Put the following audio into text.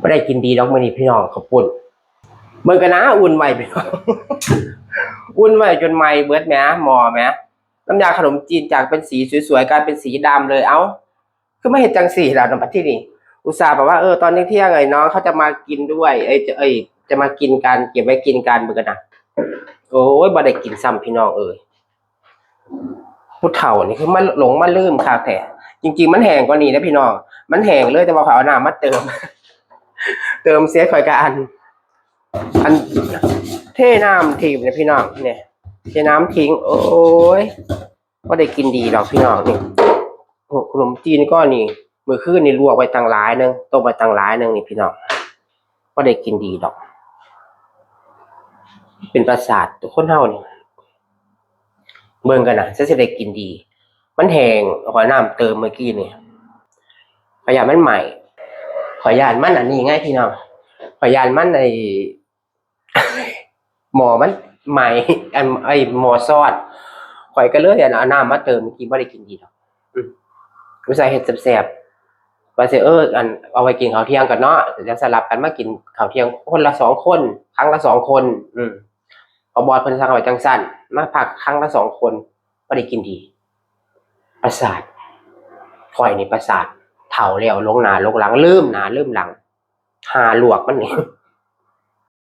ບໍ່ໄດ້ກິນດີດອກມື້ນີ້ພີ່ນ້ອງ ເຂົ້າປຸ້ນ ເບິ່ງກັນນະ ອຸ່ນໄວ້ພີ່ນ້ອງ ອຸ່ນໄວ້ຈົນໄໝ້ເບິດແໝ ໝໍ້ແໝ ນ້ຳຍາຂະໜົມຈີນຈາກເປັນສີສວຍໆ ກາຍເປັນສີດຳເລີຍ ເອົ້າ ຄືມາເຮັດຈັ່ງຊີ້ລະ ບັດທີນີ້ ອຸດສ່າແບບວ່າ ເອີ ຕອນທ່ຽງໆ ເອີຍ ນ້ອງເຂົາຈະມາກິນດ້ວຍ ເອີຍ ຈະ ເອີຍ ຈະມາກິນກັນ ເກັບໄວ້ກິນກັນ ເບິ່ງກັນນະ ໂອ້ຍ ບໍ່ໄດ້ກິນຊ້ຳພີ່ນ້ອງເອີຍ. ຜູ້ເຖົ້ານີ້ຄືມາຫຼົງມາລືມຄັກແທ້ ຈິງໆ ມັນແຫ້ງກວ່ານີ້ເດ້ພີ່ນ້ອງ ມັນແຫ້ງເລີຍ ແຕ່ວ່າຂ້ອຍເອົານ້ຳມາເຕີມ ເຕີມເສັດຂ້ອຍກະອັນ ອັນ ເທນ້ຳຖິ້ມເດ້ພີ່ນ້ອງ ນີ້ ເທນ້ຳຖິ້ມ ໂອ້ຍ ບໍ່ໄດ້ກິນດີດອກພີ່ນ້ອງ ນີ້ ໂອ້ ຂະໜົມຈີນກ້ອນນີ້ ມື້ຄືນນີ້ລວກໄວ້ຕັ້ງຫຼາຍໜຶ່ງ ຕົ້ມໄວ້ຕັ້ງຫຼາຍໜຶ່ງນີ້ພີ່ນ້ອງ ບໍ່ໄດ້ກິນດີດອກ ເປັນປະສາດ ຄົນເຮົານີ້ ເບິ່ງກັນນະ ຊິໄດ້ກິນດີ ມັນແຫ້ງ ຂ້ອຍເອົານ້ຳເຕີມມື້ກີ້ນີ້ ຂ້ອຍຢ້ານມັນໄໝ້ ຂ້ອຍຢ້ານມັນອັນນີ້ໄງພີ່ນ້ອງ ຂ້ອຍຢ້ານມັນ ໄອ້ ໝໍ້ມັນໄໝ້ ອັນ ໄອ້ ໝໍ້ຊອດ ຂ້ອຍກະເລີຍ ອັນ ເອົານ້ຳມາເຕີມ ມື້ກີ້ບໍ່ໄດ້ກິນດີດອກ ອືມ ອຸດສ່າເຮັດແຊບໆ ວ່າຊິ ເອີ ອັນ ເອົາໄວ້ກິນເຂົ້າທ່ຽງກັນເນາະ ດຽວສະຫຼັບກັນມາກິນເຂົ້າທ່ຽງ ຄົນລະສອງຄົນ ຄັ້ງລະສອງຄົນ ອືມ ພໍ່ບອດເພິ່ນສັ່ງໄວ້ຈັ່ງຊັ້ນ ມາພັກຄັ້ງລະສອງຄົນ ບໍ່ໄດ້ກິນດີ ປະສາດ ຂ້ອຍນີ້ປະສາດ ເຖົ້າແລ້ວ ຫຼົງໜ້າຫຼົງຫຼັງ ລືມໜ້າລືມຫຼັງ ຫາລວກມັນນີ້